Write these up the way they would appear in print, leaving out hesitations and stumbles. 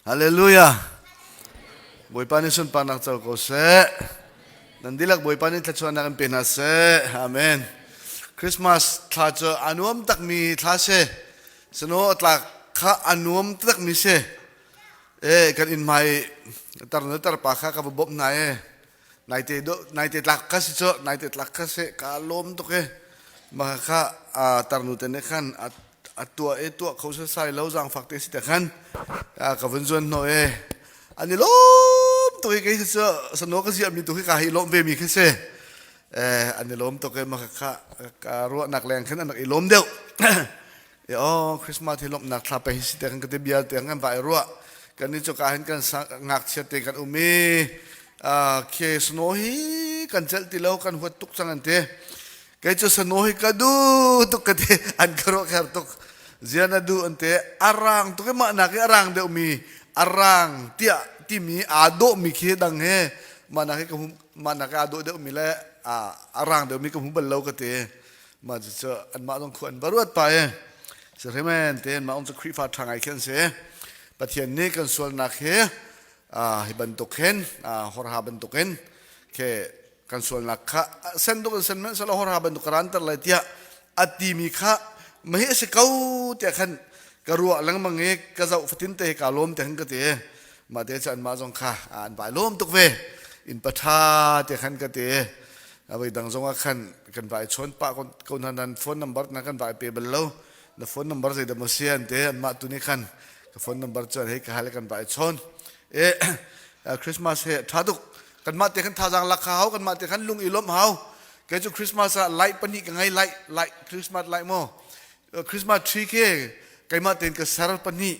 Hallelujah. Bawipa nih sunparnak co ko seh. Nan dihlak Bawipa nih thluachuahnak in pe hna seh. Amen. Christmas thla cu a nuam takmi thla si. Snow a tlak kha a nuam takmi si. E kan inn hmai tar na tar pa kha ka va bawmh hna e. Naite do naite tlak kha si cu naite tlak kha si ka lawm tuk e. Mah kha tarnu te nih khan a tuah i tuah kho sasai lo zaangfak te si te khan ka vun zuan hnawh e. An i lawm tuk i kei cu sano ka ziahmi tu khi ka hi lawm ve mi khi si. An i lawm tuk i mah kha ka ruahnak leng khin an rak i lawm deuh. E aw Christmas hi lawmhnak thla pe hi si te kan ka te bia te kan va i ruah. Kan ni cu ka hin kan ngakchia te kan um i khi snow hi kan celh ti lo kan huat tuk cang an ti. Kei cu snow hi ka du tuk ka ti an ka ruah kher tuk. Zian a du an ti arang tuk i mah nak i arang deuh mi arang tiah timi aa dawh mi khi dang he mah nak hi ka mah nak i aa dawh deuh mi le arang deuh mi ka hmu bal lo ka ti. Mah cucu anmah zong khu an va ruat pa i sihrimen tein mah um cu Khrihfa ṭha ngai khi an si. Pathian nih kan sualnak hi hi bantuk hin horha bantukin khi kan sualnak kha sen tuk in sen hmanh selaw horha bantuk ka ranter lai tiah a timi kha mahi a si ko tiah khan ka ruah lengmang i ka zoh fatin te ka lawm te khan ka ti. Mah te cu anmah zong kha an vai lawm tuk ve. Inn pa ṭha te khan ka ti. Avoi dang zong ah khan kan vai chawn pah ko hna nan phone number na kan vai pe bal lo. Na phone number zei dah maw si an te anmah tu nih khan ka phone number cu hei ka hal kan vai chawn. E Christmas he ṭha tuk. Kanmah te khan thazaang lak kha hau, kanmah te khan lung i lawmh hau. Kei cu Christmas ah light pahnih ka ngei light light Christmas light maw Christmas tree khi keimah tein ka ser pahnih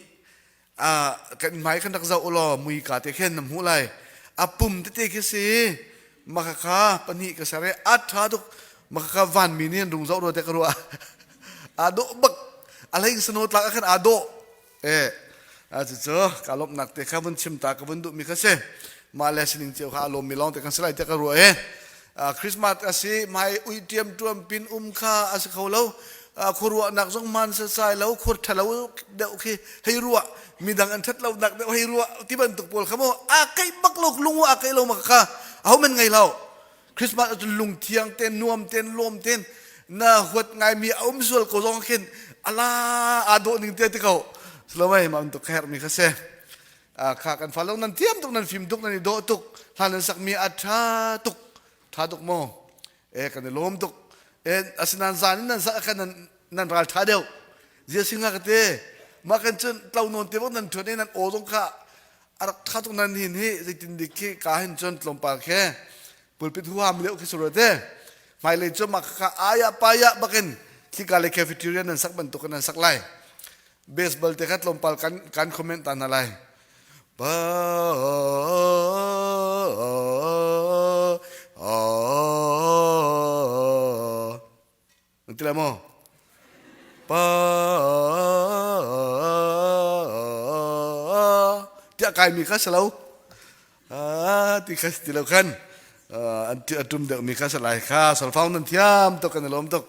kan hmai kan rak zoh ulaw mui ka te khin na hmuh lai a pum tete khi si maka kha pahnih ka ser i a tha tuk maka kha van mi nih an rung zoh rua te ka ruah a dawh bak a hlei sano tlak ah khan aa dawh e a cu ka lawmhnak te kha vun chim ta ka vun duh mi kha si mah le sining cio kha a lawm mi lawng te kan si lai te ka ruah e Christmas a si mai ui tiam tuam pin um kha a si kho lo khuaruahnak zong man sasai lo khur thalo deuh khi hei ruah midang an that lo nak deuh hei ruah ti bantuk pawl kha mo a kai bak lo lungu a kai lo ma kha aho men ngai lo Christmas cu lung thiang ten nuam ten lawm ten na huat ngai mi a um sual ko zong khin ala a dawh ning te ti ko slomai ma tuk kher mi kha se kha kan fa lo nan thiam tuk nan fim tuk nan i dawh tuk hlan nan sakmi a ṭha tuk ṭha tuk maw e kan i lawm tuk e asinain zan in nan sak khan nan nan ral ṭha deuh zia singa ka te mah kan cun tlo nawn te bak nan ṭhuan i nan aw zong kha a rak ṭha tuk nan hin hi zeitin dik khi ka hin cun tlawmpal khe pulpit huham leo khi sura te hmailei cu mah kha aya paya bakin khika le cafeteria nan sak bantuk in nan sak lai baseball te kha tlawmpal kan kan comment ta hna lai ba nan ti lai maw pa tiah kai mi kha si lo ti kha ti lo khan an a tum deuh mi kha si lai kha solfang nan thiam tuk kan i lawm tuk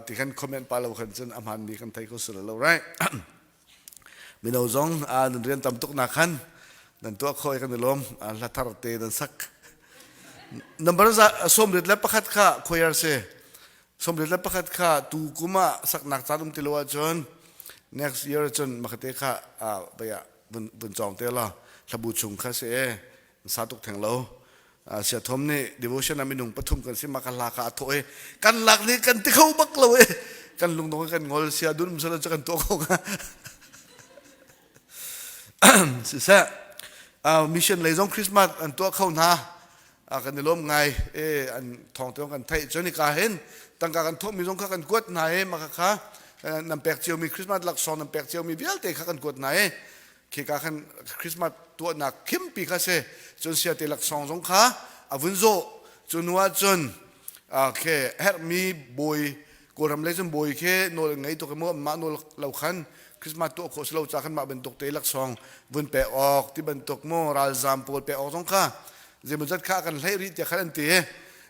ti khan comment pa lo khan cun a hmaan mi kan thei kho si lo right mino zong nan rian tam tuk nak khan nan tuah kho i kan i lawm hla thar te nan sak number za 31 kha choir si 31 kha tu kum ah saknak caan um ti lo ahcun next year cun makate kha baya vun cawng te la hlabu chung kha si e sa tuk theng lo sia thom nih devotion ah minung pathum kan si maka hla kha a thawh i kan lak nih kan ti kho bak lo e kan lungdong kan ngol sia dun um sala cu kan tuah kho siseh mission lei zong Christmas an tuah kho hna kan i lawm ngai e an thawng te kan theih cun ka hin tangka kan thawhmi zong kha kan kuat hna e maka kha nan pek ciomi Christmas laksawng nan pek ciomi vialte kha kan kuat hna e khika khan Christmas tuahnak khimpi kha si cun siate laksawng zong kha a vun zawh cu hnu ah cun khe herhmi bawi Kawlram lei cun bawi khi nawl ngei tuk mu mah nawl lo khan Christmas tuah khawh si lo ca khan mah bantuk te laksawng vun pek awk ti bantuk mu ralzam pawl pek awk zong kha zeimawzat kha kan hlei rih tiah khan an ti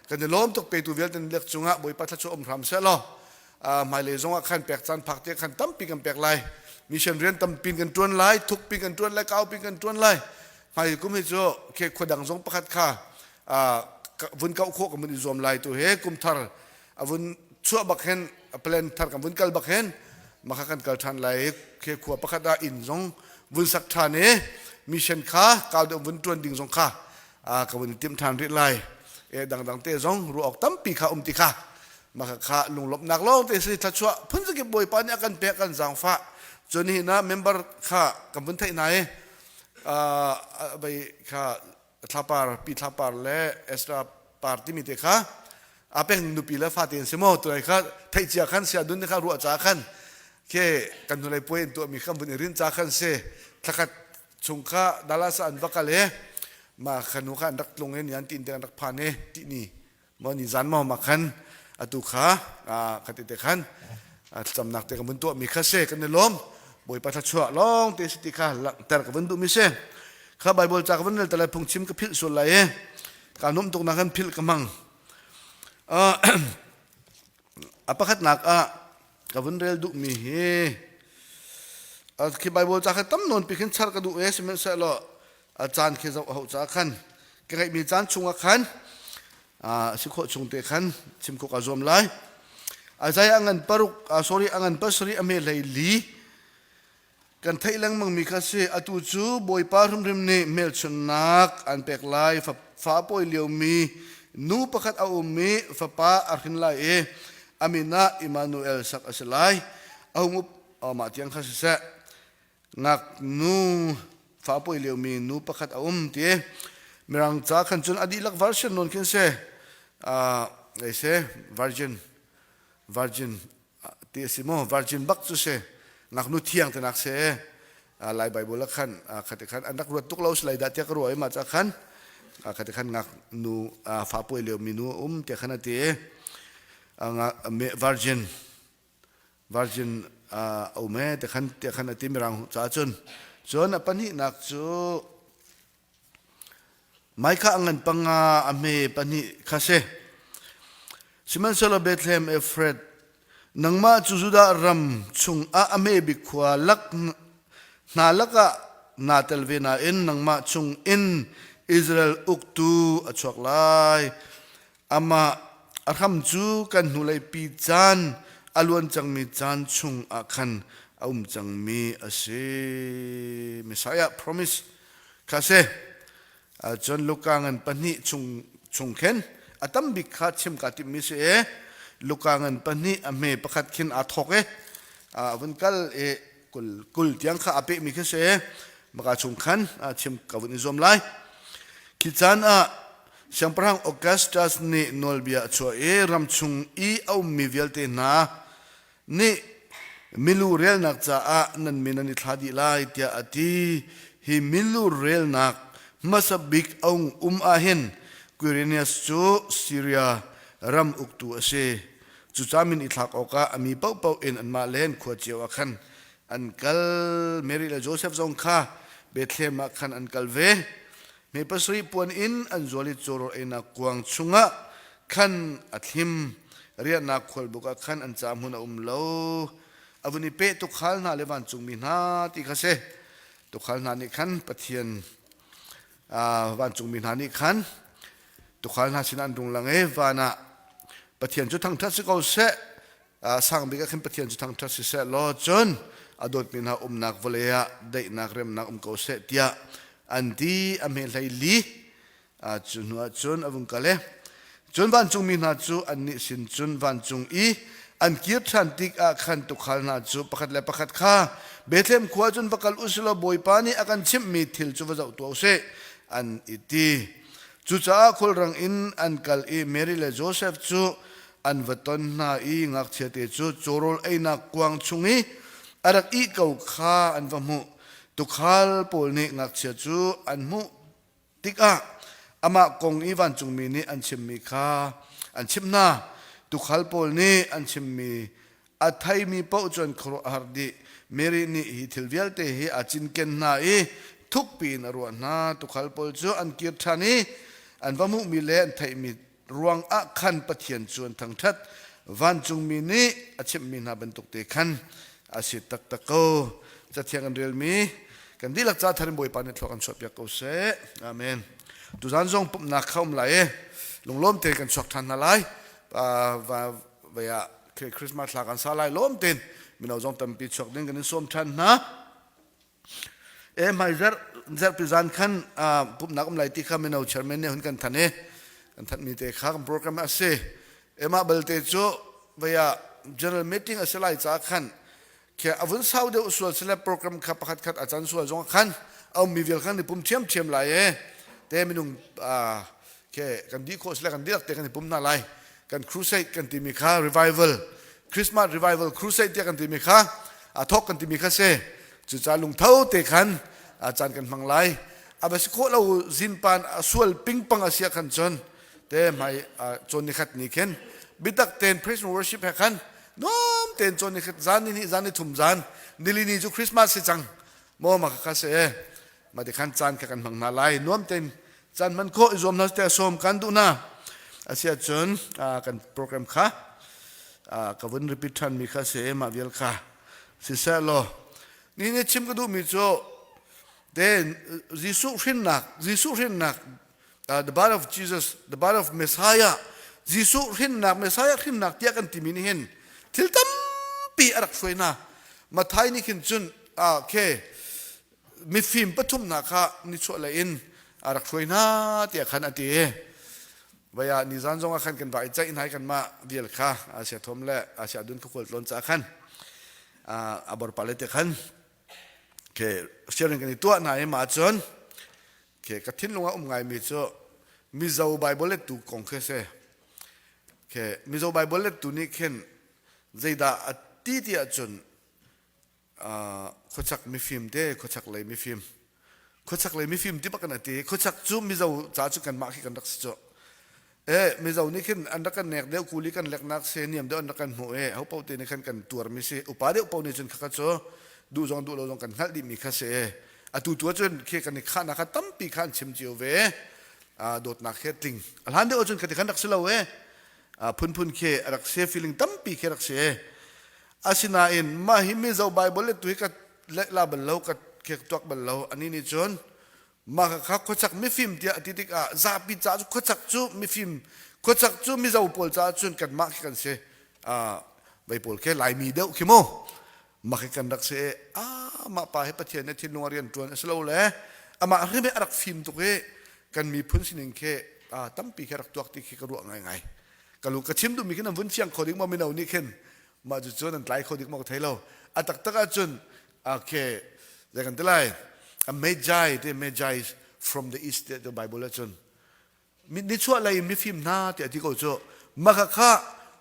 kan i lawm tuk petu vialte lek cungah Bawipa thluachuah um hram seh law hmailei zongah khan pek caan phak te khan tampi kan pek lai. Mission rian tampi kan ṭuan lai, thukpi kan ṭuan lai, kaupi kan ṭuan lai. Hmai kum hi cu khe khua dang zong pakhat kha vun kauh khawh kan vun i zuam lai tu he kum thar a vun chuah bak hin plan thar kan vun kal bak hin maka kan kal ṭhan lai khe khua pakhat ah inn zong vun sak ṭhan i mission kha kau deuh vun ṭuan ding zong kha ka vun i timh ṭhan rih lai. E dangdang te zong ruah awk tampi kha um ti kha maka kha lunglawmhnak lawng te si thluachuah phunzakip Bawipa nih a kan pek kan zaangfah. Cun hi na member kha kan vun theih hna i vei kha thlapar pi thlapar le Ezra par timi te kha a peng nupi le fate in si maw tulai kha theih cia khan sia dun kha ruah ca khan ke kan hnulei puai in tuahmi kha vun i rin ca khan si thlakhat chung kha Dallas an va kal i ma khanu kha an rak tlung i ni an tin te an rak phan i ti ni maw ni zan maw ma khan atu kha khati te khan thlacamnak te kan vun tuahmi kha si kan i lawm. Bawipa thluachuah lawng te si ti kha langhter ka vun duhmi si. Kha Bible ca ka vun rel te lai phungchim ka philh sual lai i ka nuamh tuk nak kan philh ka hmang. A pakhatnak ah ka vun rel duhmi hi khi Bible ca kha tam nawn pi khin char ka duh e sihmanhsehlaw a caan khi zoh a hauh caah khan ka ngeihmi caan chungah khan a si khawh chung te khan chim khawh ka zuam lai. Isaiah ngan paruk sorry a ngan pasarih a hme hlei li kan theih lengmang mi kha si. Atu cu Bawipa hrimhrim nih hmelchunhnak an pek lai. Fa pawi liomi nu pakhat a um i fapa a hrin lai i a min ah Immanuel sak a si lai. A hung up mah tiang kha siseh ngaknu fa pawi liomi nu pakhat a um ti. Mirang ca khan cun a dihlak version nawn khin si ei si virgin virgin ti a si maw virgin bak cu si ngaknu thiang te nak si. Lai Bible ah khan khati khan an rak ruat tuk lo si lai dah tiah ka ruah i mah ca khan khati khan ngaknu fa pawi liomi nu a um tiah khan a ti. Virgin virgin a um e te khan tiah khan a ti mirang caah cun. Cun a pahnihnak cu Micah a ngan panga a hme pahnih kha si. Sihmanhsehlaw Bethlehem Ephrath nangmah cu Judah ram chungah a hme bik khua lak hna lakah naa tel ve nain nangmah chung in Israel uktu a chuak lai. Amah a hram cu kan hnulei pi caan a luan cangmi caan chung ah khan a um cangmi a si. Messiah promise kha si. Cun Luka ngan pahnih chung chung khin a tam bik kha chim kaa timhmi si i Luka ngan pahnih a hme pakhat khin aa thawk i a vun kal i kul kul tiang kha a pehmi khi si. Maka chung khan chim ka vun i zuam lai. Khi caan ah Siangpahrang Augustus nih nawlbia a chuah i ram chung i a ummi vialte hna nih milu relnak caah nan min an i thla dih lai tiah a ti. Hi milu relnak hmasa bik a ung um ahhin Quirinius cu Syria ram uktu a si. Cucaah min i thlak awkah a mi paohpaoh in anmah len khua cio ah khan an kal. Mary le Josef zong kha Bethlehem ah khan an kal ve. Mi pasarih puan in an zual i cawrawl einak kuang chungah khan a thlim. Riahnak khualbuk ah khan an ca hmun a um lo. A vun i peh tukhal hna le vancungmi hna ti kha si. Tukhal hna nih khan Pathian vancungmi hna nih khan tukhal hna sinah an rung lang i van ah Pathian cu thangṭhat si ko seh sang bik ah khin Pathian cu thangṭhat si seh law cun a dawtmi hna umnak vawlei ah daihnak remnak um ko seh tiah an ti. A hme hlei li cu hnu ah cun a vung kal i cun vancungmi hna cu annih sin cun vancung i an kir ṭhan tik ah khan tuukhal hna cu pakhat le pakhat kha Bethlehem khua cun va kal u sih law Bawipa nih a kan chimhmi thil cu va zoh tuah u sih an i ti. Cucaah khulrang in an kal i Mary le Josef cu an va ton hna i ngakchiate cu cawrawl einak kuang chung i a rak ih ko kha an va hmuh. Tuukhal pawl nih ngakchia cu an hmuh tikah amah kong i vancungmi nih an chimmi kha an chimh hna. Tuukhal pawl nih an chimmi a theimi paoh cu an khuaruah a har dih. Mary nih hi thil vialte hi aa cinken hna i thukpi in a ruah hna. Tuukhal pawl cu an kir ṭhan i an va hmuhmi le an theihmi ruang ah khan Pathian cu an thangṭhat. Vancungmi nih a chimhmi hna bantuk te khan a si taktak ko. Cathiang kan relmi kan dihlak ca thar in Bawipa nih thlua kan chuahpiak ko seh. Amen. Tuzan zong pumhnak kha um lai i lunglawm tein kan chuak ṭhan hna lai. Vai ah Christmas thla kan sa lai lawm tein mino zong tampi chuak ding kan in sawm ṭhan hna. E hmai zarh zarhpi zan khan pumhnak um lai ti kha mino chairman nih hun kan thanh i kan thanhmi te kha kan program a si. Emah balte cu vai ah general meeting a si lai caah khan khi a vun sau deuh sual sile program kha pakhat khat a can sual zong khan a ummi vial khan i pum ṭhiamṭhiam lai e te minung ke kan dih khawh sile kan dihlak te kan i pum hna lai. Kan crusade kan timi kha, revival, Christmas revival crusade tiah kan timi kha a thawk kan timi kha si. Cucaah lungtho te khan a caan kan hmang lai. A va si khawh lo zinpan a sual pingpang a sia khan cun te hmai cawn ni khat ni khin bitak ten praise and worship he khan nuam tein cawn ni khat zan ni hnih, zan ni thum, zan nili ni cu Christmas si cang maw ma kha se ma ti khan caan kha kan hmang hna lai. Nuam tein caan hman khawh i zuam hna te sawm kan duh na. Asia cun kan program kha ka vun repeat than mi kha se ma vial kha siseh law ni ni chim ka duh mi cu te Jesuh hrinnak, Jesuh hrinnak, the birth of Jesus, the birth of Messiah, Jesuh hrinnak, Messiah hrinnak tiah kan timi nih hin thil tampi a rak hruai hna. Mathai nih khin cun ke mifim pathum hna kha nichuah lei in a rak hruai hna tiah khan a ti. Vaya nizan zong ah khan kan va i ceih hna i kanmah vial kha Asia thom le Asia dun khual tlawn ca khan a borpa le te khan ke sharing kan i tuah hna i mah cun Ke ka thinlung ah um ngaimi cu Mizo Bible lettu kong khi a si. Ke Mizo Bible lettu nih khin zeidah a ti ti ahcun khuachak mifim te, khuachak lei mifim, khuachak lei mifim ti bak in a ti. Khuachak cu Mizo ca cu kanmah khi kan rak si cu. E Mizo nih khin an rak kan nek deuh, kuli kan leknak se niam deuh an rak kan hmuh i ho paoh te nih khan kan tuarmi si. Upa deuh paoh nih cun khakha cu duh zong duh lo zong kan hngalh dihmi kha si. Atu tu ahcun khi kan i khahnak kha tampi kha an chim cio ve. Dawtnak he tling a hlan deuh ahcun khati khan rak si lo e. Phunphun khi a rak si, feeling tampi khi rak si. Asinain mah hi Mizo Bible le tu hi ka la bal lo, ka khek tuak bal lo. Ani nih cun mah kha khuachak mifim tiah a ti tikah zapi caah cu khuachak cu mifim, khuachak cu Mizo pawl caah cun kanmah khi kan si. Vei pawl khi Laimi deuh khi mu mah khi kan rak si. Mah pa hi Pathian nih thinlung a rian ṭuan a si lo le amah hrim hi a rak fim tuk i kan miphun sining khi tampi khi rak tuak ti khi ka ruah ngaingai. Ka lu ka chim duhmi khi nan vun fiang kho ding maw? Mino nih khin mah cu cu nan tlai kho dik maw ka thei lo. A taktak ahcun okay, zei kan ti lai, a magi te, magi from the east te Bible ahcun nichuah lei in mifim hna tiah ti ko cu. Maka kha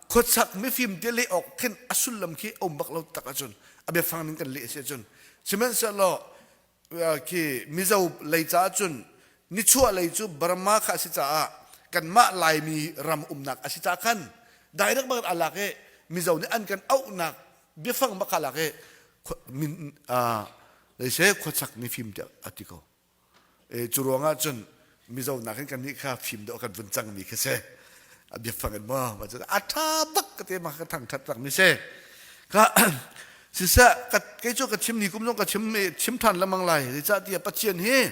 khuachak mifim te leh awk khin a sullam khi a um bak lo tak ahcun, a biafang ning kan leh si ahcun. Sihmanhsehlaw khi Mizo lei caah cun nichuah lei cu Burma kha a si caah kanmah Laimi ram umnak a si caah khan direct bak a lak i Mizo nih an kan auhnak biafang bak kha lak i leise khuachak mifim tiah a ti ko. E, cu ruangah cun Mizo nakin kan nih kha fim deuh kan vun cangmi khi si. A biafang in maw ma cun a ṭha bak ka te ma ka thangṭhat bak mi si. Ka siseh ka kei cu ka chim ni kum zong ka chim chim ṭhan lengmang lai. Zeicahtiah Pathian hi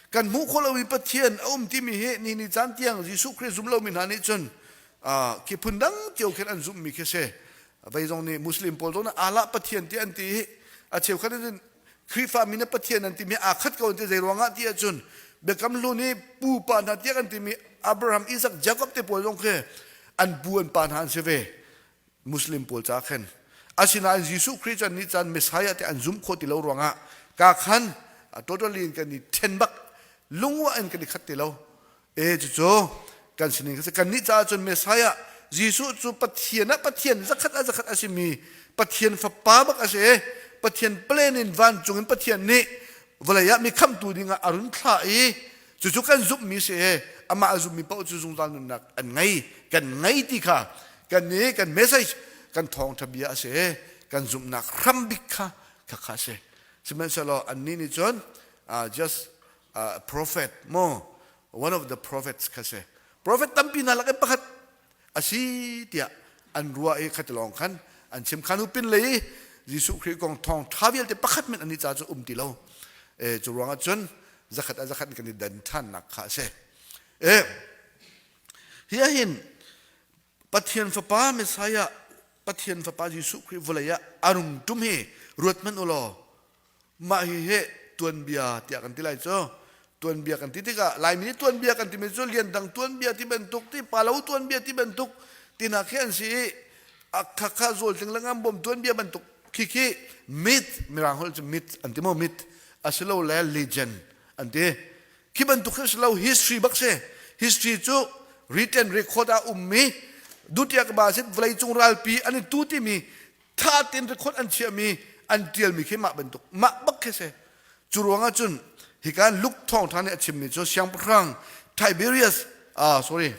kan hmuh khawh lomi Pathian a um timi hi ni ni caan tiang Jesuh Khrih zum lomi hna nih cun khi phun dang cio khin an zumhmi khi si. Vei zong nih Muslim pawl zong nih Allah Pathian ti an ti i a cheukhat in Khrihfa mi nih Pathian an timi aa khat ko an ti. Zei ruangah ti ahcun Biakam Hlun i pupa hna tiah kan timi Abraham, Isaac, Jacob te pawl zong khi an pu an pa hna an si ve Muslim pawl ca khin. Asinain Jesuh Khrih cu nih caan Messiah te an zumh khawh ti lo ruangah ka khan totally in kan i then bak, lungwa in kan i khat ti lo. E cucu kan sining kan si. Kannih caah cun Messiah Jesuh cu Pathian ah Pathian zakhat ah zakhat a simi Pathian fapa bak a si. Pathian plan in vancung in Pathian nih vawlei ah mi khamhtu dingah a run thlah i cucu kan zumhmi si. Amah a zummi paoh cu zungzal nunnak an ngei, kan ngei ti kha kan nih kan message, kan thawngṭha bia a si. Kan zumhnak hrambik kha kha a si. Sihmanhsehlaw annih nih cun just prophet mo, one of the prophets kha si, prophet tampi hna lak in pakhat a si tiah an ruah i khatilawng khan an chim. Khan upin lei. Jesuh Khrih kong thawng ṭha vialte pakhat men an i ca cu um ti lo. E, cu ruangah cun zakhat a zakhat kan i dan ṭhannak kha a si. E, hi ahhin Pathian Fapa Messiah Pathian Fapa Jesuh Khrih vawlei ah a rung ṭum hi ruat hmanh u law mah hi he tuanbia tiah kan ti lai cu tuanbia kan ti tikah Laimi nih tuanbia kan timi cu liandang tuanbia ti bantuk ti palo tuanbia ti bantuk tinak khi an si i khakha zawltling le ngambawm tuanbia bantuk khi khi myth mirang holh cu myth an ti maw myth asilole legend an ti Khi bantuk khi si lo history bak si. History cu written record ah ummi dutiak ba sin vawleicung ralpi an i tu timi tha tein record an chiahmi an tialmi khi mah bantuk mah bak khi si. Cu ruangah cun hika Luke thawngtha nih a chimmi cu siangpahrang Tiberius ah sorry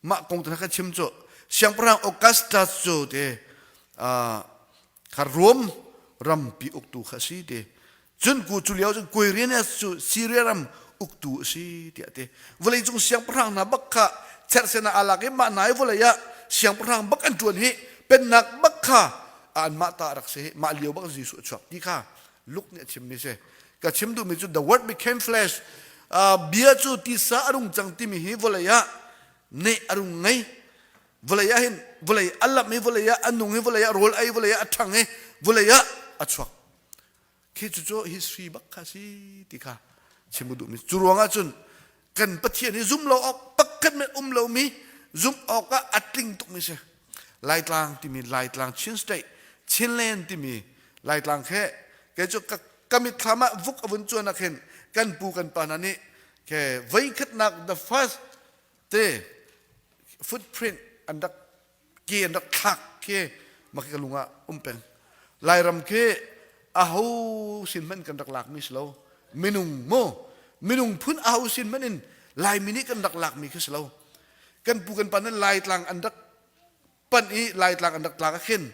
mah kong te ka chim cu siangpahrang Augustus cu te kha Rome rampi uktu kha si te cun ku cu lio cun Quirinius cu Syria ram uktu a si tiah ti vawleicung siangpahrang hna bak kha cherhsen ah aa lak i mah hna i vawlei ah siangpahrang bak an ṭuan hi pennak bak kha anmah ta rak si mah lio bak Jesuh a chuak ti kha Luke nih a chimmi si ka chim duhmi cu the word became flesh bia cu tisa a rung cang timi hi vawlei ah neh a rung ngei vawlei ah hin vawlei a lamh i vawlei ah a nung i vawlei ah rawl ei vawlei ah a ṭhang i vawlei ah a chuak khi cucu history bak kha si ti kha chim ka duhmi cu ruangah cun kan Pathian hi zum lo awk pakhat men um lomi zum awk ah a tling tukmi si Laitlang timi Laitlang Chin State Chinland timi Laitlang khe kei cu ka ka mitthlam ah vuk a vun cuan ah khin kan pu kan pa hna nih ke voikhatnak the first te footprint an rak ke an rak thlak khi mah ka lung ah um peng Lairam khi aho sin hmanh kan rak lakmi si lo minung mu minung phun aho sin hmanh in Laimi nih kan rak lakmi khi si lo kan pu kan pa nan Laitlang an rak pan i Laitlang an rak tlak ah khin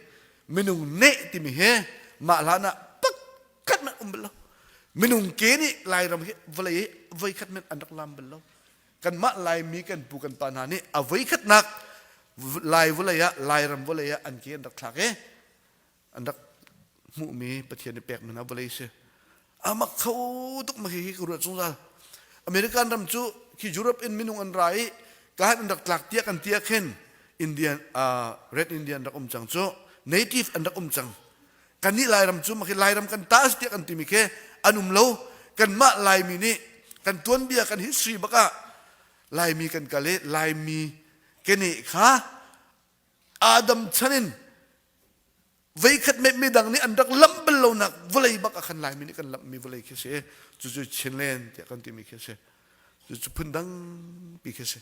minung neh timi he mah hlan ah pakhat hmanh um bal lo minung ke nih Lairam hi vawlei hi voikhat hmanh an rak lam bal lo kanmah Laimi kan pu kan pa hna nih a voikhatnak Lai vawlei ah Lairam vawlei ah an ke an rak thlak i an rak hmuhmi Pathian nih pekmi hna vawlei si amak kho tuk ma hi ka ruat zungzal American ram cu khi Europe in minung an ra i kahan an rak tlak tiah kan tiah khin Indian uh, Red Indian rak um cang cu native an rak um cang kannih Lairam cu makhi Lairam kan ta tiah kan timi khi an um lo kanmah Laimi nih kan tuanbia kan history bakah Laimi kan kal i Laimi keneh kha Adam chan in veikhat me midang nih an rak lamh bal lonak vawlei bak ah khan Laimi nih kan lamhmi vawlei khi si cucu Chinland tiah kan timi khi si cucu phundang pi khi si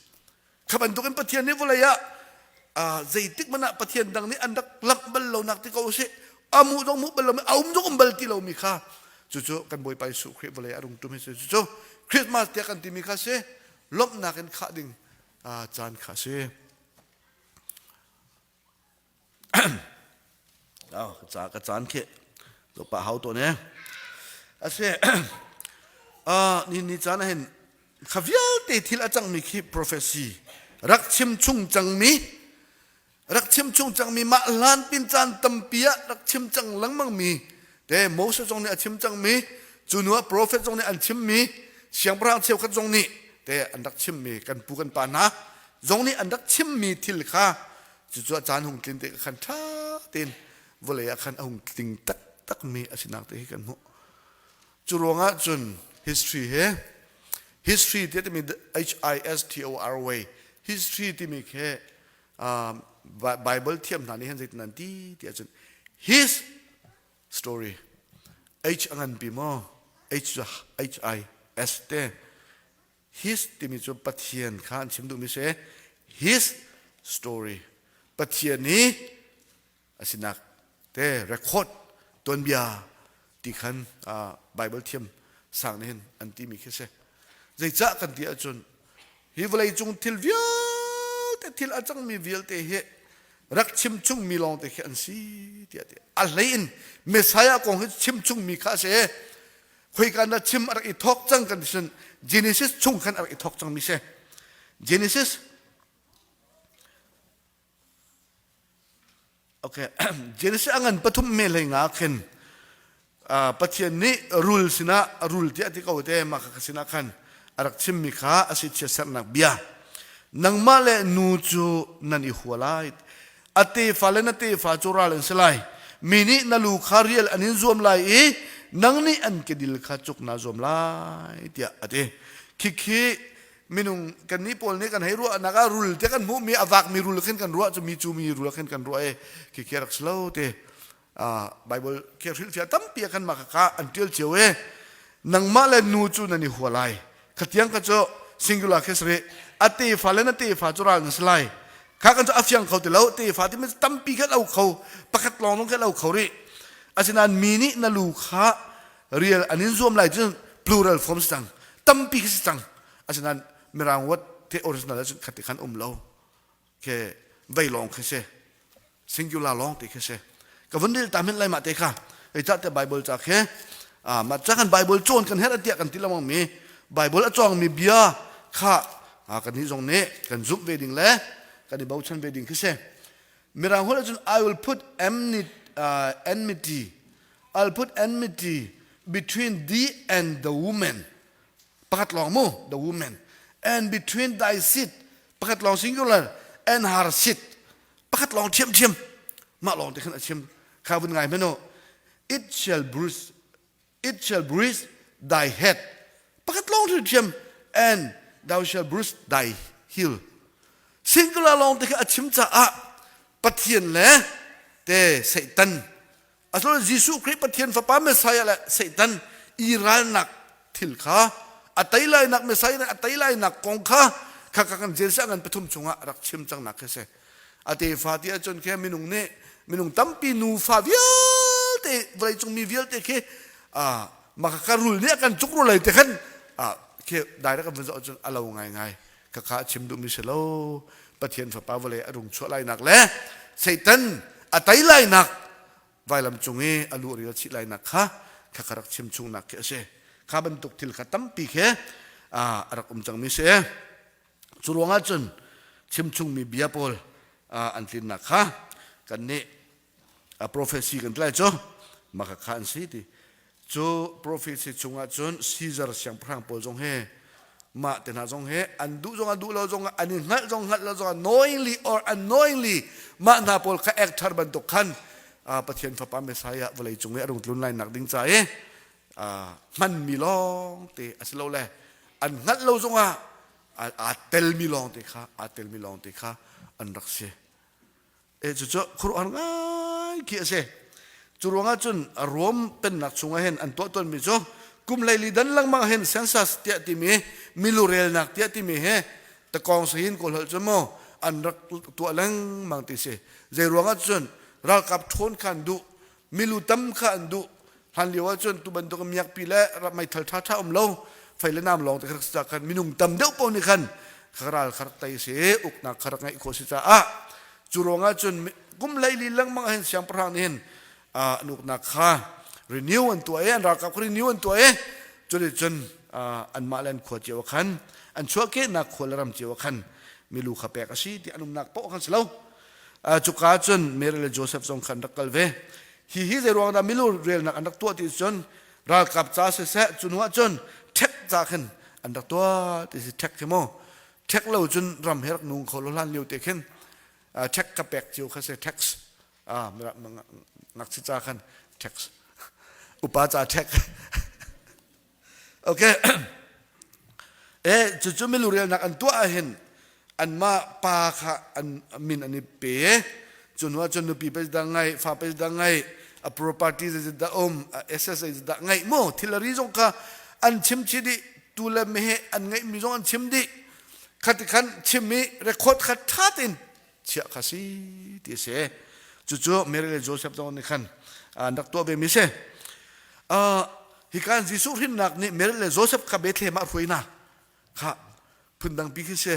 Kha bantukin Pathian nih vawlei ah zeitik hmanh ah Pathian dang nih an rak lamh bal lonak ti ko usih amu zong mu bal lomi a um zong um bal ti lomi kha cucu kan Bawipa Jesuh Khrih vawlei a rung tum hi si cucu Christmas tiah kan timi kha si lawmhnak in khah ding caan kha si. Oh, ka ca ka caan khi zo pa hau to ne. Ase ni ni caan ah hin kha vialte thil a cangmi khi prophecy rak chim chung cangmi rak chim chung cangmi mah hlan pin caan tampi ah rak chim cang lengmang mi te Moses zong nih a chim cangmi cu hnu ah prophet zong nih an chimmi siangpahrang cheukhat zong nih te an rak chimmi kan pu kan pa hna zong nih an rak chimmi thil kha Cucu a caan hung tlin te khan ṭha tein vawlei ah khan a hung tling taktakmi a sinak te hi kan hmuh. Cu ruangah cun history he history ti timi H I S T O R way history timi khi Bible thiam hna nih hin zeitin an ti ti ahcun his story H a nganpi maw H H I S te His timi cu Pathian kha an chim duhmi si. His story. Pathian i a sinak te record tuanbia ti khan Bible thiam sang nih hin an timi khi si. Zeicah kan ti ahcun hi vawlei cung thil vialte thil a cangmi vialte hi rak chim chungmi lawng te khi an si tiah ti. A hlei in Messiah kong hi chim chungmi kha a si. Khoika na chim a rak i thawk cang kan ti cun Genesis chung khan a rak i thawk cangmi si. Genesis. Okay. Genesis a ngan pathum me hlei nga khin Pathian nih rul sinah rul tiah ti ko te mah kha sinah khan a rak chimmi kha a si chiatserhnak bia. Nangmah le nu cu nan i hua lai. A tefa le na tefa cu ral an si lai. Mi nih na lu kha rial an in zuam lai i nang nih an kedil kha cuk naa zuam lai tiah a ti. Khikhi minung kannih pawl nih kan hei ruahnak ah rul te kan hmuhmi a vakmi rul khin kan ruah cu mi cu mi rul khin kan ruah i khikhi rak si lo ti. Bible khi hrilhfiah tampi ah khan mah kha an ṭial cio i nangmah le nu cu nan i hua lai khatiang kha cu singular khi si a tefa le na tefa cu ral nan si lai kha kan cu a fiang kho ti lo tefa timi tampi kha lo kho pakhat lawng zong kha lo kho rih asinain mi nih na lu kha rial an in zuam lai cun plural form si cang tampi khi si cang asinain mirang word te original ahcun khati khan um lo ke vei lawng khi si singular lawng ti khi si ka vun rel ta min lai ma te kha ei ca te bible ca khi a ma ca kan bible cawn kan her atiah kan ti lengmang mi bible a cawng mi bia kha kan hi zong nih kan zumh ve ding le kan i bochan ve ding khi si mirang holh ahcun I will put enmity, uh, enmity I'll put enmity between thee and the woman pakhat lawng mu the woman and between thy seed pakhat lawng singular and her seed pakhat lawng ṭhiamṭhiam mah lawng te khan a chim kha vun ngai hmanh u it shall bruise it shall bruise thy head pakhat lawng ṭhiamṭhiam and thou shall bruise thy heel singular lawng te kha a chim caah Pathian le te Satan Asinain Jesuh Khrih Pathian Fapa Messiah le Satan i ralnak thil kha a tei lainak Messiah nih a tei lainak kong kha kha kan Genesis ngan pathum chungah rak chim cangnak khi si. A tefa ti ahcun khi minung nih minung tampi nufa vialte vawleicung mi vialte khi maka ka rul nih a kan cuk rul lai te khan khi direct kan vun zoh ahcun a lo ngaingai khakha a chim duhmi si lo Pathian fapa vawlei a rung chuah lainak le Satan a tei lainak vailam cung i a lu rial chih lainak kha kha rak chim chungnak khi a si kha bantuk thil kha tampi khi a rak um cangmi si cu ruangah cun chim chungmi bia pawl an tlinnak kha kan nih a prophecy kan tlai cu maka kha an si ti cu prophecy chungah cun Caesar siangpahrang pawl zong he mah te hna zong he an duh zong an duh lo zong an i hngalh zong hngalh lo zong knowingly or unknowingly mah hna pawl kha ek thar bantuk khan Pathian fapa Messiah vawlei cung i a rung tlun lai nak ding ca i hmanmi lawng te a si lo le an hngalh lo zongah aa telmi lawng te kha aa telmi lawng te kha an rak si E cucu khuaruahhar ngai khi a si. Cu ruangah cun Rom pennak chungah hin an tuah tawnmi cu kum hleili dan lengmang hin census tiah timi milurelnak tiah timi he takawng sahin kawl holh cu mu an rak tuah lengmang ti si. Zei ruangah cun ralkap ṭhawn kha an duh, milu tam kha an duh. Hlan lio ahcun tu bantuk miakpi le meithal ṭhaṭha um lo, fei le nam lawng te kha khan minung tam deuh paoh nih khan ral kha rak tei si, uknak kha rak ngeih khawh si caah cu ruangah cun kum hleili lengmang ah hin siangpahrang nih hin an uknak kha renew an tuah i an ralkap kha renew an tuah i cuticun anmah le an khua cio ah khan an chuahkehnak khua le ram cio ah khan milu kha pek a si ti an umnak paoh khan si lo cuka cun Mary le Joseph zong khan rak kal ve hi hi zei ruang dah milu relnak an rak tuah ti cun ralkap ca siseh cu hnu ah cun ṭhek ca khin an rak tuah ti si ṭhek khi mu ṭhek lo cun ram he rak nung kho lo hlan lio te khin ṭhek ka pek cio kha si tax ngakchia ca khan tax upa ca ṭhek Okay. E cucu milurelnak an tuah ahhin anmah pa kha an min an i pe. Cu hnu ahcun nupi pei dah ngai, fa pei dah ngai, a property zei dah um, a SSA dah ngeih mu thilari zong kha an chim chih dih tu le meheh an ngeihmi zong an chim dih. Khati khan chim i record kha ṭha tein chiah kha si ti a si. Cucu Mary le Joseph zong nih khan an rak tuah ve mi si. Uh, hikan Jesuh hrinnak nih Mary le Joseph kha Bethlehem ah hruai hna kha phundang pi khi si.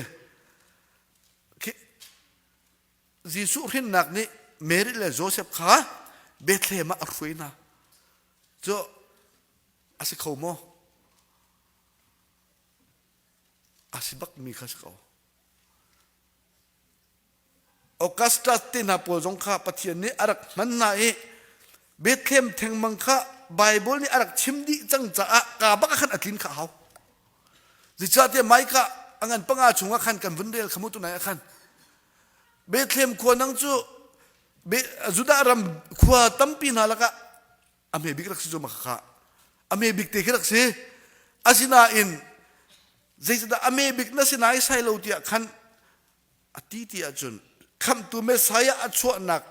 Jesuh hrinnak nih Mary le Joseph kha Bethlehem ah a hruai hna. Cu a si kho maw? A si bak mi kha si ko. Augustus te hna pawl zong kha Pathian nih a rak hman hna i Bethlehem thengmang kha Bible nih a rak chim dih cang caah ka bak ah khan a tlin kha a hau. Zeicahtiah Micah a ngan panga chungah khan kan vun rel kha mu tunai ah khan Bethlehem khua nang cu Judah ram khua tampi hna lakah a hme bik rak si cu kha a hme bik te khi rak si. Asinain zeicahdah a hme bik na si nai sai lo tiah khan a ti ti ahcun khamhtu Messiah a chuahnak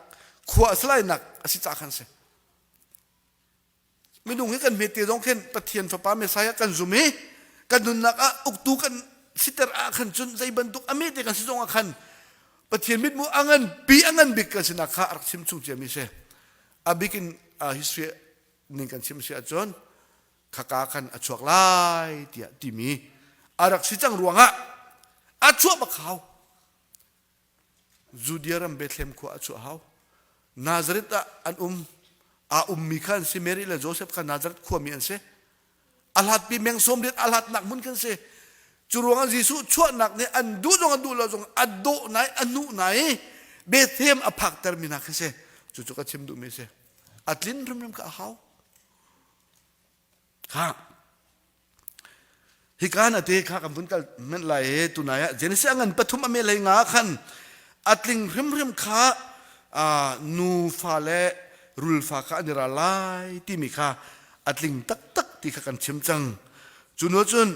khua a si lainak a si ca khan si. Minung hi kan hmete zong khin Pathian Fapa Messiah kan zum i kan nunnak ah uktu kan siter ah khan cun zei bantuk a mete kan si zong ah khan Pathian mitmu a ngan pi a ngan bik kan sinak kha a rak chim chung ciami si. A bik in history ning kan chim si ahcun khaka khan a chuak lai tiah timi a rak si cang ruangah a chuah bak hau. Judea ram Bethlehem khua a chuah hau. Nazareth ah an um. Aa ummi kha an si. Mary le Joseph kha Nazareth khuami an si. A hlatpi meng sawmriat a hlatnak hmun khan si. Cu ruangah Jesuh chuahnak nih an duh zong an duh lo zong a dawh nai a hnuh nai Bethlehem a phaktermi hna khi si. Cucu ka chim duhmi a si. A tlin hrimhrim kha a hau. Kha Hika na te kha kan vun kal men lai i tunai ah Genesis a ngan pathum a me lei nga khan a tling hrimhrim kha nu fa le rul fa kha an i ral lai timi kha a tling taktak ti kha kan chim cang. Cu nu cun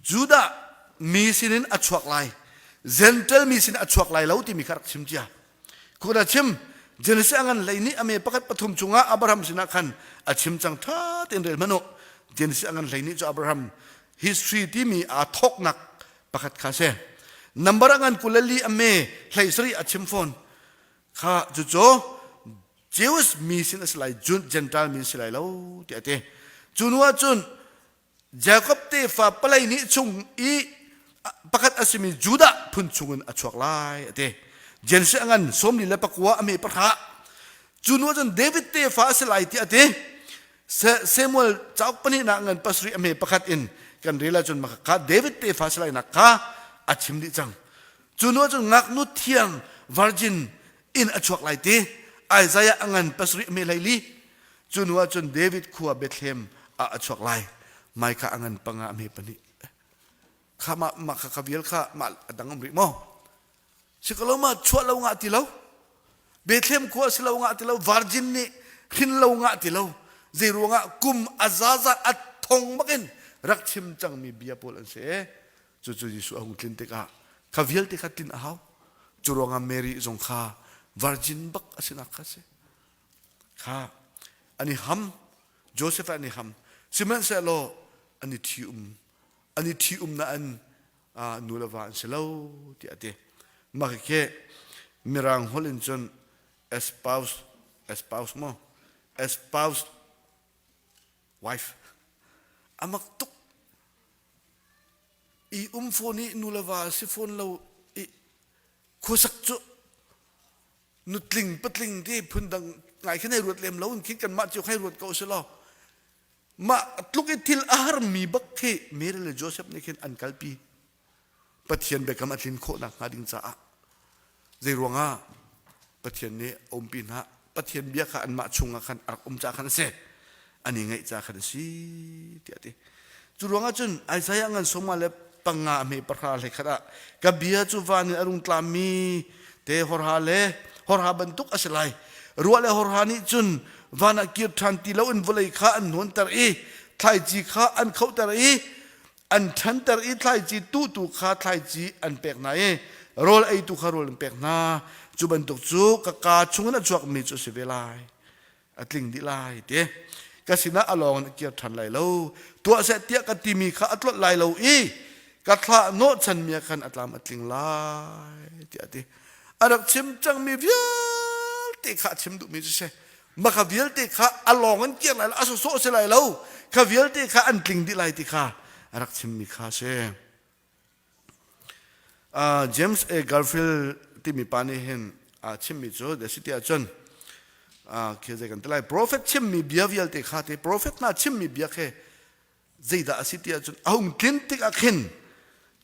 Judah mi sinin a chuak lai, Gentile mi sin a chuak lai lo timi kha rak chim cia. Khur a chim Genesis a ngan hlei nih a me pakhat pathum chungah Abraham sinah khan a chim cang ṭha tein rel hmanh u. Genesis a ngan hlei nih cu Abraham history timi aa thawknak pakhat kha si. Number a ngan 24 a me hlei sarih a chim fawn. Kha cucu Jewish mi sin a si lai, Gentile mi si lai lo tiah a ti. Cu hnu ah cun Jakob tefa palei nih chung i pakhat a simi Judah phun chungin a chuak lai a ti. Genesis a ngan 44 a me pahra. Cu hnu cun David tefa a si lai tiah a ti. Samuel cauk pahnihnak ngan pasarih a me pakhat in kan rel ahcun maka kha David tefa si lainak kha a chim dih cang. Cu hnu cun ngaknu thiang virgin in a chuak lai ti Isaiah a ngan pasarih a me hleili. Cu hnu ah cun David khua Bethlehem ah a chuak lai. Mai kha a ngan panga a hme pahnih. Kha mah mah kha kha vial kha mah a dang um rih maw? Si ko lo ma chuah lo ngah ti lo. Bethlehem khua si lo ngah ti lo. Virgin nih hrin lo ngah ti lo. Zei ruangah kum a zaza a thong bakin rak chim cangmi bia pawl an si. Cucu Jesuh a hung tlin tikah kha vialte kha tlin a hau. Cu ruangah Mary zong kha virgin bak a sinak kha si. Kha an i ham Joseph an i ham sihmanhsehlaw an i ṭhi-um an i ṭhi-um na an nu le va an si lo tiah a ti. Mah khi Mirang holh in cun espouse espouse maw espouse wife amak tuk i um fawn i nu le va si fawn lo i khuasak cu nutling patling ti phundang ngai khin hei ruat lem lo in khin kanmah cio hei ruat ko si law mah tluk i thil a harmi bak khi Mary le Joseph nih khin an kalpi Pathian biakam a tlin khawh nakhnga ding caah zei ruangah Pathian nih a umpi hna Pathian bia kha anmah chungah khan a rak um caah khan a si an i ngaih caah khan a si tiah a ti Cu ruangah cun Isaiah ngan sawma le panga a hme pahra hlei khat ah ka bia cu van in a rung tlami te horha le horha bantuk a si lai. Ruah le horha nih cun van ah kir ṭhan ti loin vawlei kha an hnawnter i thlaici kha an khohter i an ṭhanter i thlaici tuhtu kha thlaici an pek hna i rawl eitu kha rawl an pek hna. Cu bantuk cu ka kaa chungin a chuakmi cu a si ve lai. A tling dih lai ti ka sinah a lawng in a kir ṭhan lai lo tuah seh tiah ka timi kha a tlolh lai lo i ka thlah hnawhchanmi ah khan a tlam a tling lai tiah a ti a rak chim cangmi vialte kha a chim duhmi cu si mah kha vialte kha a lawng in kir lai lo a sawsawh si lai lo kha vialte kha an tling dih lai ti kha a rak chimmi kha a si James A. Garfield timi pa nih hin a chimmi cu a si ti ahcun khi zei kan ti lai prophet chimmi bia vialte kha te prophet hna chimmi bia khi zeidah a si ti ahcun a hung tlin tik ah khin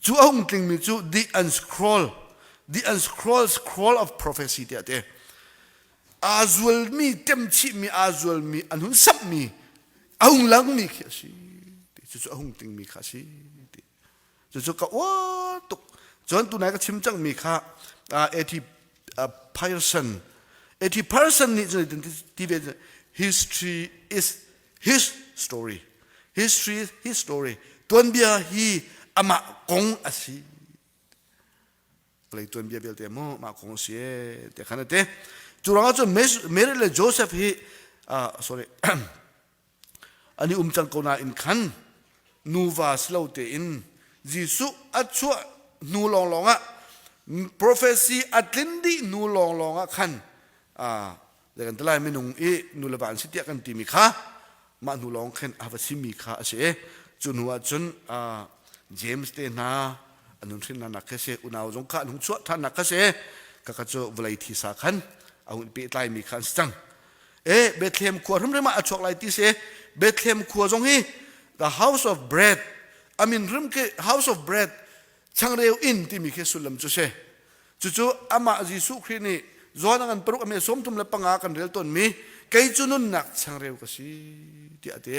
cu a hung tlingmi cu the unscroll. The Unscroll Scroll of Prophecy tiah ti. Aa zualmi, temchihmi, aa zualmi, an hun samhmi, a hung langmi khi a si. Cucu a hung tingmi kha a si. Cucu ka uar tuk. Cun tunai ka chim cangmi kha A.T. Pierson A.T. Pierson nih cun ti ve history is his story. History is his story. Tuanbia hi amah kong a si. Vawlei tuanbia vialte mu mah kong a si e te khan a ti. Cu ruangah cun Mary le Joseph hi sorry an i um cang ko nain khan nuva si lo tein Jesuh a chuah hnu lawnglawng ah prophecy a tlin dih hnu lawnglawng ah khan zei kan ti lai minung i nu le va an si tiah kan timi kha mah hnu lawng khin a va simi kha a si i cu hnu ah cun James te hna an hun hrin nak kha si unau zong kha an hung chuah ṭhan nak kha si kaka cu vawlei thisa khan a hun pehtlai mi kha an si cang e Bethlehem khua hrimhrim ah a chuak lai ti si Bethlehem khua zong hi the house of bread amin hrim khi house of bread changreu inn timi khi sullam cu si Cucu amah Jesuh Khrih nih John a ngan paruk a me 35 kan rel tawnmi kei cu nunnak changreu ka si tiah a ti.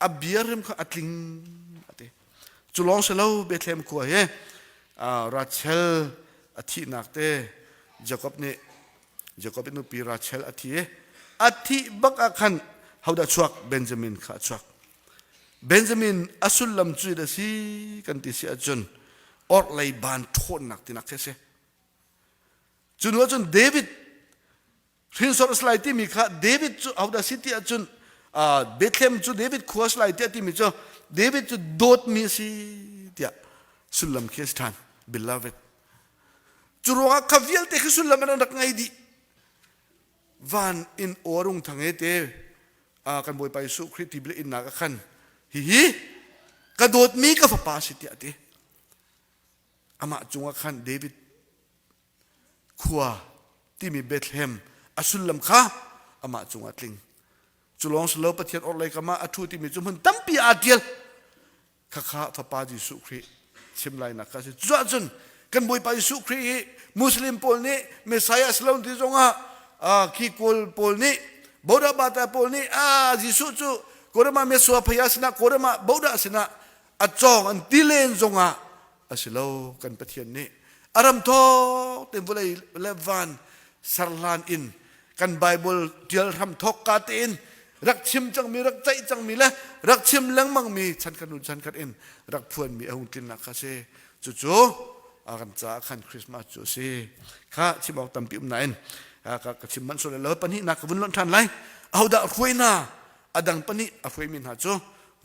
A bia rim kha a tling a ti. Cu lawng si lo Bethlehem khua hi Rachel a thihnak te Jacob nih Jacob i nupi Rachel a thi i a thih bak ah khan hodah chuak Benjamin kha a chuak. Benjamin a sullam cu a si kan ti si ahcun orhlei ban ṭhawnnak tinak khi a si. Cu hnu ahcun David hrinsor a si lai timi kha David cu ahodah si ti ahcun Bethlehem cu David khua a si lai tiah timi cu David cu dawtmi a si tiah sullam khi a si ṭhan beloved. Cu ruangah kha vialte khi sullam an rak ngei dih. Van in aw rung thang e te kan Bawipa Jesuh Khrih tipil innak ah khan hihi ka dawtmi ka fapa si tiah a ti. Amah cungah khan David khua timi Bethlehem a sullam kha amah cungah tling. Cu lawng si lo Pathian orhlei kam ah a ṭhu timi cu hmun tampi aa ṭial. Khakha Fapa Jesuh Khrih chim lainak kha a si. Cuahcun kan Bawipa Jesuh Khrih hi Muslim pawl nih Messiah si lo ti zongah khi Kawl pawl nih Boda Bata pawl nih a Jesuh cu Kawlram ah Messiah phaya sinah Kawlram ah Boda sinah a cawng an ti len zongah a si lo kan Pathian nih a ram thawk te vawlei le van serhlan in kan Bible tial hram thawk ka tein rak chim cangmi rak ceih cangmi le rak chim lengmangmi chan khat hnu chan khat in rak phuanmi a hung tlinnak kha si cucu a kan caah khan Christmas cu a si kha chim awk tampi um nain ka chim manh sual lo pahnihnak ka vun lonh ṭhan lai ahodah hruai hna a dang pahnih a hruaimi hna cu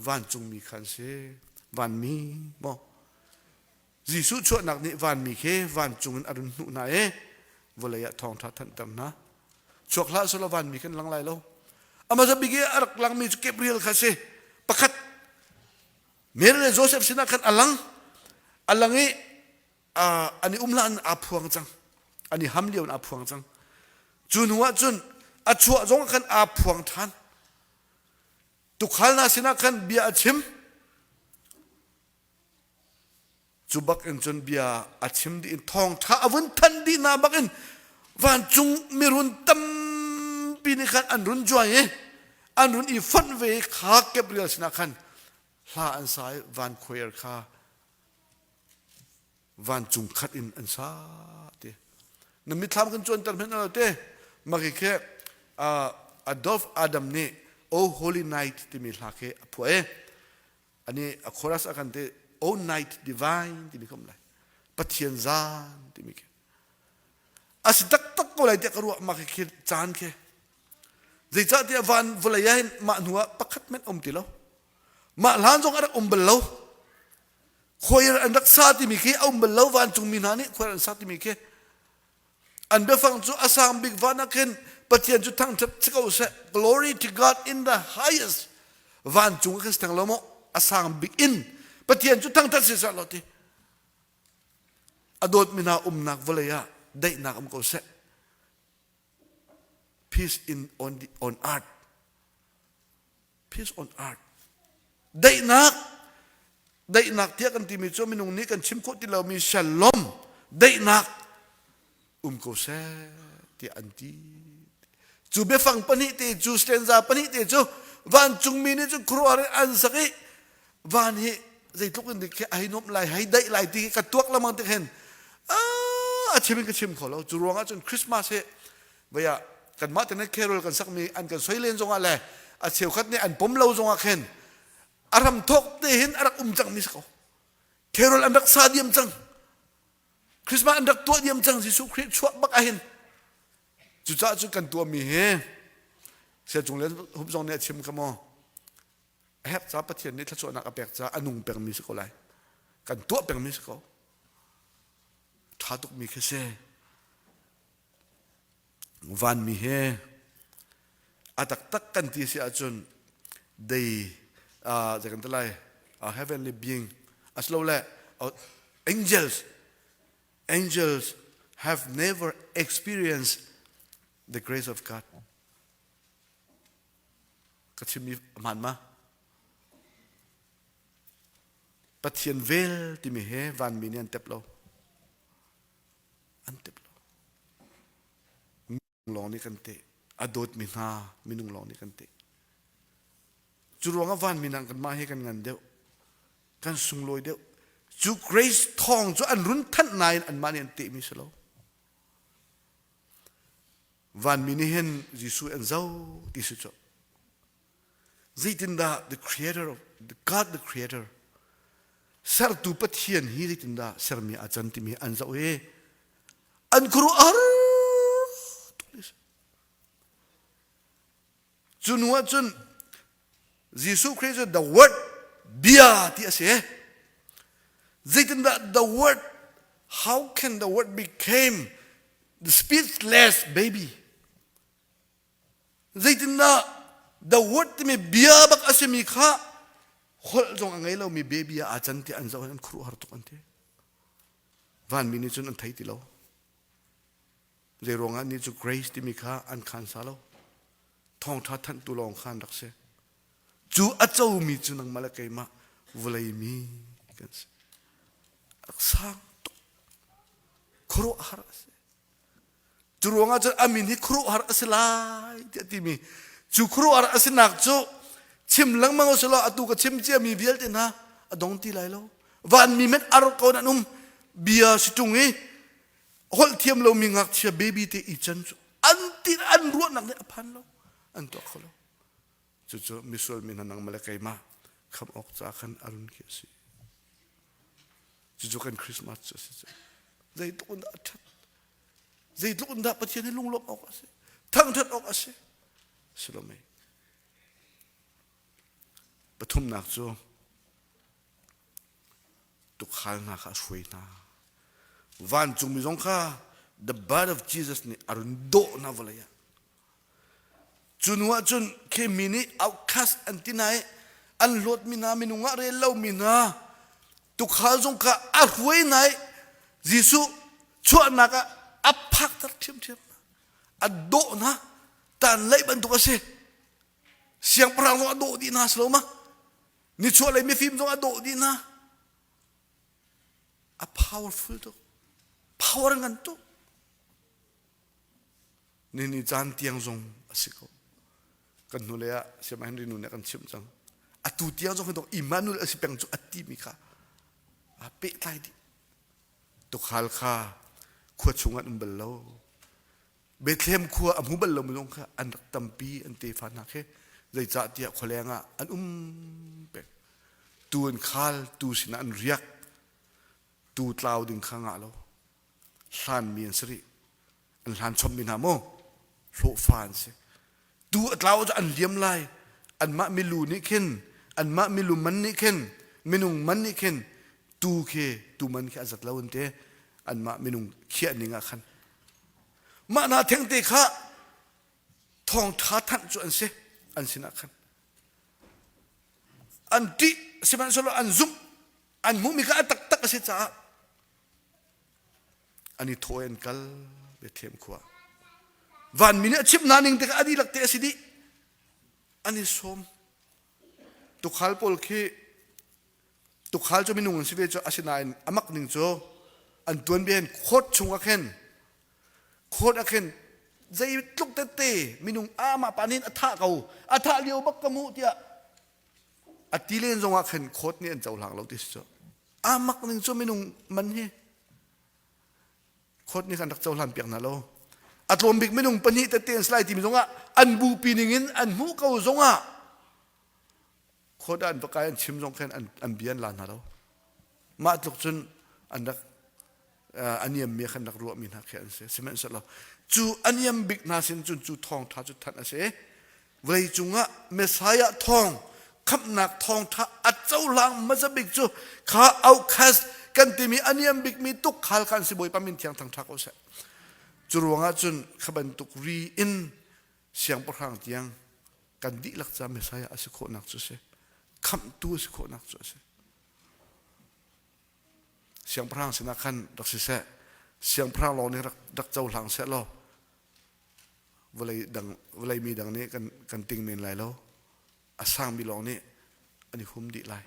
vancungmi kha an si vanmi maw Jesuh chuahnak nih vanmi khi vancung in a run hnuh hna i vawlei ah thawngṭha thanhter hna. Chuak hlah selaw vanmi kan lang lai lo. Amah bik i a rak langmi cu Gabriel kha si. Pakhat Mary le Joseph sinah khan a lang. A lang i an i um hlan aa phuang cang. An i ham lio in aa phuang cang. Cu hnu ah cun a chuah zong khan aa phuang ṭhan. Tukhal hna sinah khan bia a chim. Cu bak in cun bia a chim dih in thawngṭha a vun thanh dih hna bak in vancung mirun tampi nih khan an run juai i an run i fonh ve i kha Gabriel sinah khan hla an sa i van choir kha vancung khat in an sa ti. Na mitthlam kan cuanter hmanh lo te maki khi Adolf Adam nih O Holy Night timi hla khi a phuah i ani a chorus a kan ti O Night Divine timi ka um lai Pathian zan timi khi a si taktak ko lai tiah ka ruah mah khi caan khi zeicahtiah van vawlei ah hin mah hnu ah pakhat hmanh um ti lo mah hlan zong a rak um bal lo choir an rak sa timi khi a um bal lo vancungmi hna nih choir an sa timi khi An biafang cu a sang bik van ah khin Pathian cu thangṭhat si ko seh. Glory to God in the highest. Vancung ah khin si theng lo maw? A sang bik in Pathian cu thangṭhat si seh law ti. A dawtmi hna umnak vawlei ah daihnak um ko seh. Peace in on, the, on earth. Peace on earth. Daihnak daihnak tiah kan timi cu minung nih kan chim khawh ti lomi shalom. Daihnak um ko seh tiah an ti. Cu biafang pahnih te cu stanza pahnih te cu vancungmi nih cun khuaruahhar in an sak i van hi zeitluk in dik khi a hei nuamh lai hei daih lai ti ka tuak lengmang tik hin a chim in ka chim kho lo. Cu ruangah cun Christmas hi vei ah kanmah te carol kan sakmi an kan soi len zongah le a cheukhat nih an pom lo zongah khin a ram thawk te hin a rak um cangmi si ko. Carol an rak sa diam cang. Christmas an rak tuah diam cang Jesuh Khrih chuah bak ahhin cucaah cu kan tuahmi hi Siacung le Hup zong nih a chim kha maw a herh ca Pathian nih thluachuahnak a pek ca a nung pengmi si ko lai kan tuah pengmi si ko ṭha tukmi khi si Vanmi he a taktak kan ti si ahcun they uh, zei kan ti lai uh, heavenly being asilole uh, angels angels have never experienced the grace of God ka chimmi hmaan ma Pathian vel timi he vanmi nih an tep lo an tep lo minung lawng nih kan teh a dawtmi hna minung lawng nih kan teh cu ruangah vanmi nang kanmah hi kan ngan deuh kan sunglawi deuh cu grace thawng cu an run thanh nain anmah nih an tehmi si lo vanmi nih hin Jesuh an zoh ti si cu Zeitindah the creator of the God the creator sertu Pathian hi zeitindah sermi a can timi an zoh i an khuaruahhar tuk Cu hnu ah cun Jesuh Khrih cu the word bia ti a si. Zeitindah the word how can the word became the speechless baby? Zeitindah the word timi bia bak a simi kha holh zong a ngei lomi baby ah aa can ti an zoh in an khuaruahhar tuk an ti. Vanmi nih cun an thei ti lo. Zei ruangah nih cu grace timi kha an khan sa lo. Thawngṭha thanhtu lawng kha an rak si. Cu a comi cu nangmah le keimah vawlei mi kan si. Rak sang tuk. Khuaruahhar a si. Cu ruangah cun a min hi khuaruahhar a si lai tiah timi cu khuaruahhar a sinak cu chim lengmang u silaw atu ka chim ciami vialte hna a dong ti lai lo. Vanmi men ar ko nan um bia si ṭung i holh thiam lomi ngakchia baby te i can cu an ti an ruahnak nih a phan lo an tuah kho lo. Cucu misual mi hna nangmah le keimah khamh awk ca khan a run khi a si. Cucu kan Christmas cu a si cu. Zeitluk in dah a ṭhat. Zeitluk in dah Pathian hi lunglawmh awk a si. Thangṭhat awk a si. Si lo mei. Pathumnak cu tukhal hna kha a hruai hna. Vancungmi zong kha the birth of Jesus nih a run dawh hna vawlei ah. Cu hnu ah cun khi mi nih outcast an ti hna i an hlawtmi hna minung ah rel lomi hna tukhal zong kha a hruai hna i Jesuh chuahnak ah a phakter ṭhiamṭhiam hna. A dawh hna. Tan leih bantuk a si. Siangpahrang zong a dawh dih hna si lo ma? Nichuahlei mifim zong a dawh dih hna. A powerful tuk. Power ngan tuk. Nini caan tiang zong a si ko. Kan hnulei ah Siama Henry nu nih a kan chimh cang. Atu tiang zong hi Emmanuel a si peng cu a timi kha aa pehtlai dih. Tukhal kha khua chung an um bal lo. Bethlehem khua a hmu bal lo mi zong kha an rak tampi an tefa hna khi zeicah tiah khualeng ah an um peng. Tu an khal, tu sinah an riak, tu tlau ding kha ngah lo. Hlanmi an si rih. An hlan chommi hna maw hlawhfa an si. Tu a tlau cu an liam lai. Anmah milu nih khin, anmah milu man nih khin, minung man nih khin tu khi tu man khi a zat lo an ti. Anmah minung khiah ning ah khan. Mah hna thengte kha thawngṭha thanh cu an si an sinah khan. An ṭih sihmanhsehlaw an zumh an hmuhmi kha a taktak a si caah an i thaw an kal Bethlehem khua vanmi nih a chimh hna ning te kha a dihlak te a si dih an i sawm tukhal pawl khi tukhal cu minung an si ve cu asinain a mak ning cu. An tuanbia hin court chung ah khin court ah khin zeitluk tette minung amah pa nih a thah ko a thah lio bak ka hmuh tiah a ti len zong ah khin court nih an cohlang lo ti si cu amak ning cu minung man hi court nih kan rak cohlan piak hna lo. A tlawm bik minung pahnih tete an si lai timi zongah an bupi ning in an hmuh ko zongah court ah an va kai an chim zong khan an, an bia an la hna lo. Mah tluk cun an rak a niammi khan rak ruahmi hna khi an si. Sihmanhsehlaw cu a niam bik hna sin cun cu thawngṭha cu thanh a si. Vawlei cungah Messiah thawng khamhnak thawngṭha a cohlang hmasa bik cu kha outcast kan timi a niam bikmi tukhal kha an si. Bawipa min thiang thangṭha ko seh. Cu ruangah cun kha bantuk ri in siangpahrang tiang kan dihlak ca Messiah a si khawhnak cu a si. Khamhtu a si khawhnak cu a si. Siangpahrang sinah khan rak siseh, siangpahrang lawng nih rak, rak cohlang seh law vawlei dang vawlei mi dang nih kan kan ting men lai lo. A sangmi lawng nih an i hum dih lai.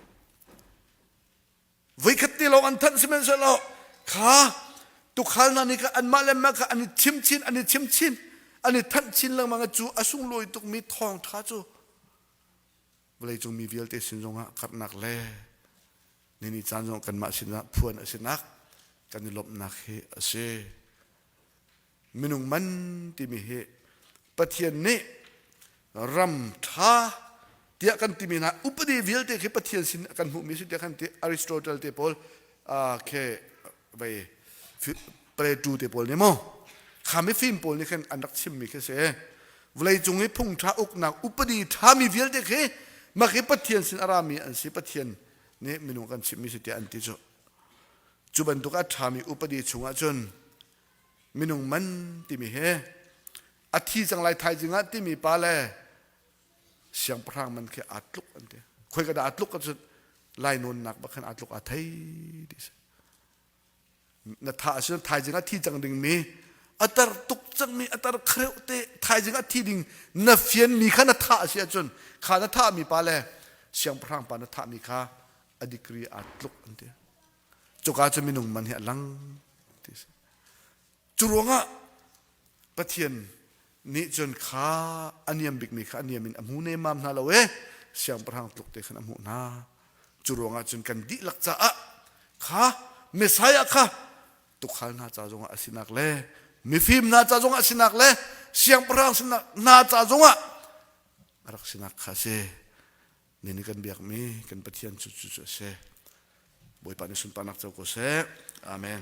Voikhat te lawng an thanh sihmanhsehlaw kha tukhal hna nih kha anmah le mah kha an i chim chin an i chim chin an i thanh chin lengmang cu a sunglawi tukmi thawngṭha cu vawleicung mi vialte sin zongah karhnak le nini caan zong kanmah sinah phuan a sinak kan i lawmhnak hi a si. Minung man timi hi Pathian nih ram ṭha tiah kan timi hna upadi vialte khi Pathian sin kan hmuhmi si tiah kan ti Aristotle te pawl khe vei Plato te pawl nih maw kha mifim pawl nih khan an rak chimmi khi si vawlei cung i phung ṭha uknak upadi ṭhami vialte khi mah khi Pathian sin a rami an si Pathian nih minung kan chimhmi si tiah an ti cu cu bantuk a ṭhami upadi chungah cun minung man timi he a thi cang lai thaizing ah timi pa le siangpahrang man khi aa tluk an ti khoi ka dah aa tluk cun lainawnnak bak khan aa tluk aa thei ti si na tha a si thaizing ah thi cang ding mi a tar tuk cang mi a tar khreu te thaizing ah thi ding na fian mi kha na tha a si ahcun kha na thah mi pa le siangpahrang pa na thah mi kha a degree aa tluk an ti cuka cu minung man hi a lang ti si cu ruangah Pathian nih cun kha a niam bikmi kha a niam in a hmu nemmam hna lo e siangpahrang tluk te khan a hmuh hna cu ruangah cun kan dihlak caah kha Messiah kha tukhal hna ca zongah a sinak le mifim hna ca zongah a sinak le siangpahrang sinak hna ca zongah a rak sinak kha a si ni kan biakmi kan Pathian cu cu cu a si Bawipa nih sunparnak co ko seh amen.